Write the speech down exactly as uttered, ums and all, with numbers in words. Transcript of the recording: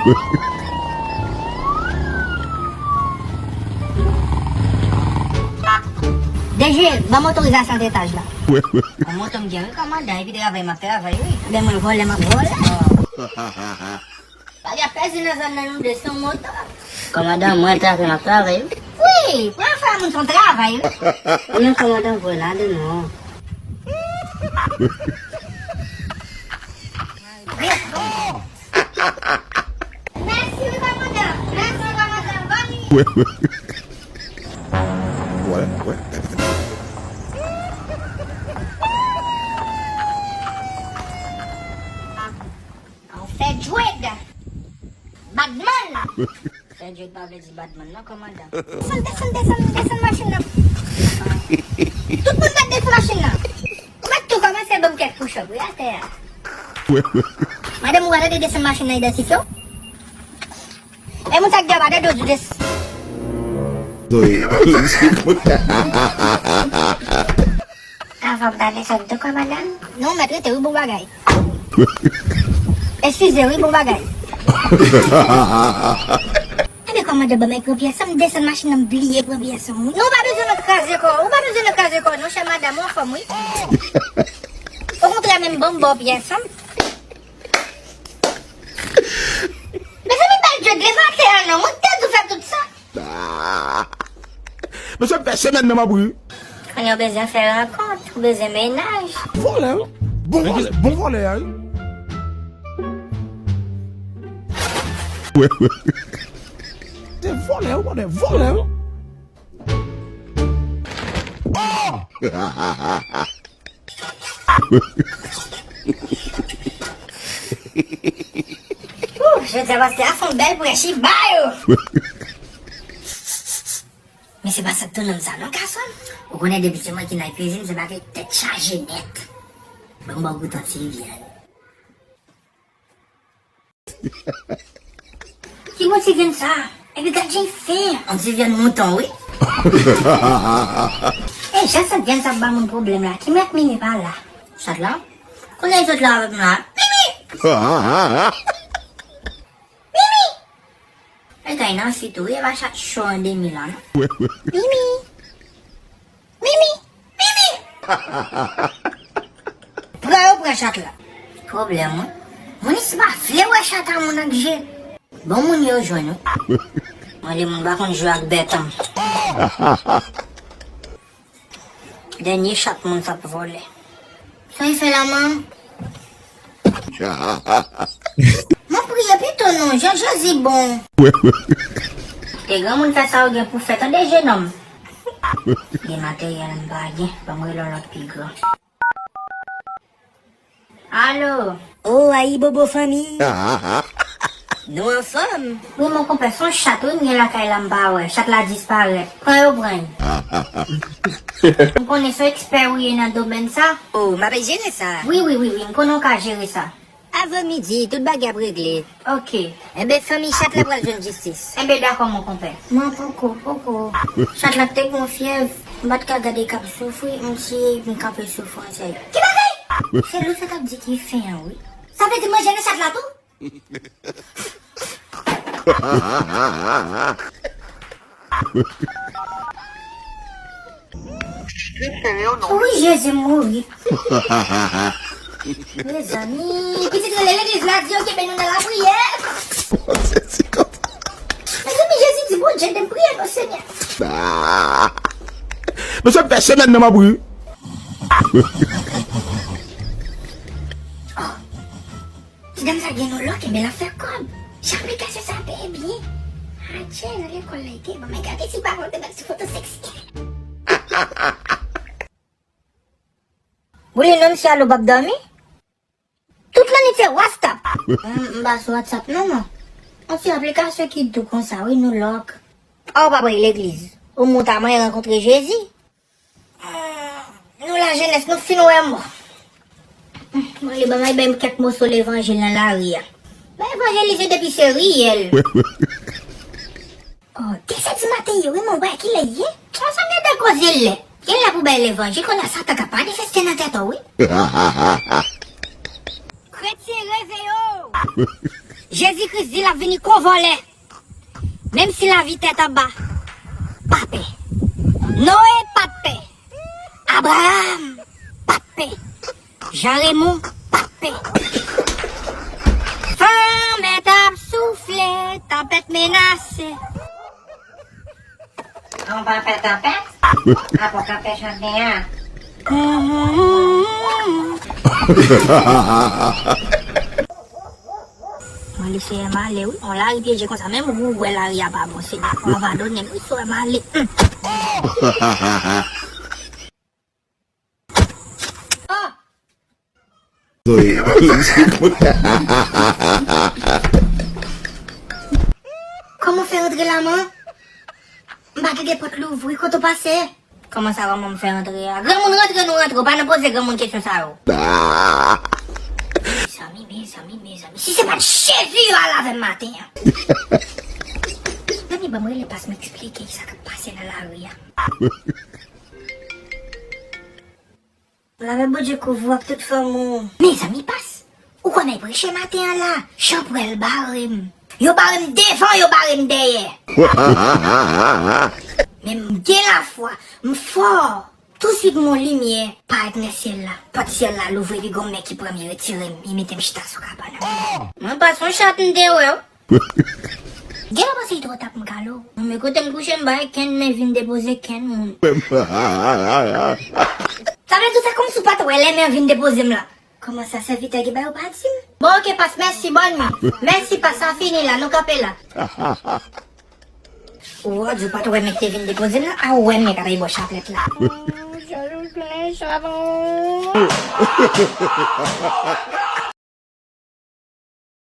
D G, ban m otorizasyon detaj la. Yon moto m gen, wi, kòmandan, epi travay m ap travay, wi. Ebyen, mwen vòlè, m ap vòlè. Bagay ap pèse nan zòn nan, nou de son moto. Kòmandan, mwen travay, m ap travay, wi. Wi, pran fè moun son travay, wi. Ou menm kòmandan, vòlè de nou. Mèsi, wi, kòmandan. Mèsi, kòmandan. Bòn nwi. Wè, wè. Ou fè djwèd. Badman. Fè djwèd pa vle di badman, non, kòmandan. Desann, desann, desann, desann machin nan. Tout moun mèt desann machin nan. Ou mèt tou kòmanse ban m kèk push up, wi, atè a. Madanm, ou pa tande desann machin nan idantifye w? E moun sa k gen pa tande w di des- Avan m ta desann tou, kòmandan? Non, mèt rete, wi, bon bagay. Eskize, wi, bon bagay. Ebyen, kòmandan, ban m pran pyès an, m desann machin nan, m bliye pran pyès an, wi. Non, ou pa bezwen nan kraze kò, ou pa bezwen nan kraze kò, non, chè madanm, ou anfòm, wi. Okontrè, menm ban m ba w pyès an. Mezanmi, bay djwèd leve atè a non, mwen te di w fè tout sa. Mesye, m fè semèn nan m ap ri. Kounye a w bezwen fè rankont, ou bezwen mennaj. Vòlè, wi. Bon vòlè, bon vòlè a, wi. Se vòlè, wi, vòlè, vòlè, wi. Oh! Ooh, jodi a pastè a fè yon bèl prèch, li ba yo. Men se pa sa k tou nonm sa non, gason. Ou konnen depi se mwen ki nan kizin, se bagay tèt chaje nèt. Ban m ba w goute yon ti vyann. Ki bon ti vyann sa? Epi gad jan l fen. Yon ti vyann mouton, wi. E jan sant vyann sa ap ba moun pwoblèm la, ki mèt Mimi pa la? Chat la? Kounye a l sot la avèk m la. Mimi! Mimi! E kay nan fi tou, wi, e pa chat cho an demi la, non. Mimi! Mimi! Mimi! Pran yo pran chat la. Pwoblèm, wi. Moun isi pa vle wè chat a moun ak je. Bon moun yo jwenn, wi. Mwen, de moun pa konn jwe ak bèt an. Dènye chat moun sa ap vòlè. Sa y fè la, manm? Mwen priye pito non, jan Jezi bon. Te granmoun fè sa ou gen pou fè, tande jenòm. Gen materyèl m pa gen, ban m rele yon lòt pi gran. Alo. O, ayibobo fanmi. Nou anfòm? Wi, mon konpè, se yon chat wi m gen lakay la m pa wè. Chat la disparèt. Pran yo pran l. M konnen se yon ekspè ou ye nan domèn sa. O, m ap jere sa. Wi, wi, wi, wi, m konnen w ka jere sa. Avan midi, tout bagay ap regle. Ok. Enben, fanmi chat la pral jwenn jistis. Enben, dakò, mon konpè. Non, poko, poko. Chat la te gon fyèv, m pa t ka gade k ap soufri, m tiye, m kanpe soufrans yo. Ki bagay? Se Lou sa t ap di ki fen an, wi. Sa vle di manje nan chat la tou? Wi, Jezi, m mouri. Mezanmi, pitit rele legliz la, di yo kenbe nou nan lapriyè. Mezanmi, Jezi di Bondye, de m priye non, Senyè. Mesye, m fè semèn nan m ap ri. Ti dam sa gen yon lòk, ebyen l ap fè kòb. Jan aplikasyon sa peye byen. Adje, nan lekòl la, li te bon. Men gade ti balon te mèt sou foto seksi. Boulin, non, misye alo p ap dòmi. Tout lannwit se WhatsApp. M, m pa sou WhatsApp non, non. Yon ti aplikasyon ki dou konsa, wi, nou lòk. A, w pa prèt legliz. Ou mout a mwen rankontre Jezi. Nou lajenès, nou fin wè mò. Mwen li ban mwen bay m kèk moso levanjil nan lari a. Mwen evanjelize depi se riyèl. O, de zè di maten ye wi, mwen wè kilè l ye. Sa, sa m gentan koze lè. Gen lè pou bay levanjil, kounye a Satan ka manifeste nan tèt ou wi. Kretyen, reveye w! Jezi Kris di l ap vini kon vòlè. Menm si lavi tèt anba, pa pè. Noye pa t pè. Abraram pa t pè. Jan Remon pa t pè. Van mèt ap soufle, tanpèt menase. An pa fè tanpèt? Apòk ap fè chante a. Mwen li se male wi, on lari pyeje konsa, menm ou wè lari a pa bon, se ou abandone m wi, se male. Oh! Kòman w fè rantre la, man? M pa tande pòt louvri, kote w pase? Kòman sa, kòman m fè rantre a? Granmoun rantre, nou rantre, w pa nan poze granmoun kesyon sa yo. Mezanmi, mezanmi, mezanmi, si se pa t Jezi yo al avè m maten an. Mezanmi, ban m rele Pas m eksplike sa k ap pase nan lari a. Lavè Bondye kouvri w ak tout fanmi w. Mezanmi Pas, ou kwè m al preche maten an la? Jan pwèl bare m. Yo bare m devan, yo bare m dèyè. Men m gen lafwa, m fò. Touswit m wè yon limyè parèt nan syèl la. Pòt syèl la louvri epi gon men ki pran m, li retire m, li mete m chita sou kabann nan. Mwen pa se yon chat m te wè w. Gen lè w panse li twò ta pou m kale w. Non, men kote m kouche, m pa gen kenn men vin depoze kenn moun. Sa vle di sa kòmsi w pa t wè lè men an vin depoze m la. Kòman sa, sèvitè ki ba yo pa di m? Bon, oke, Pas, mèsi, bòn nwi. Mèsi, Pas, sa fini la, nou kanpe la. Ou di w pa t wè men ki te vin depoze m la? A, ou wè men k ap bay bò chaplèt la. Jan yo tounen chavon.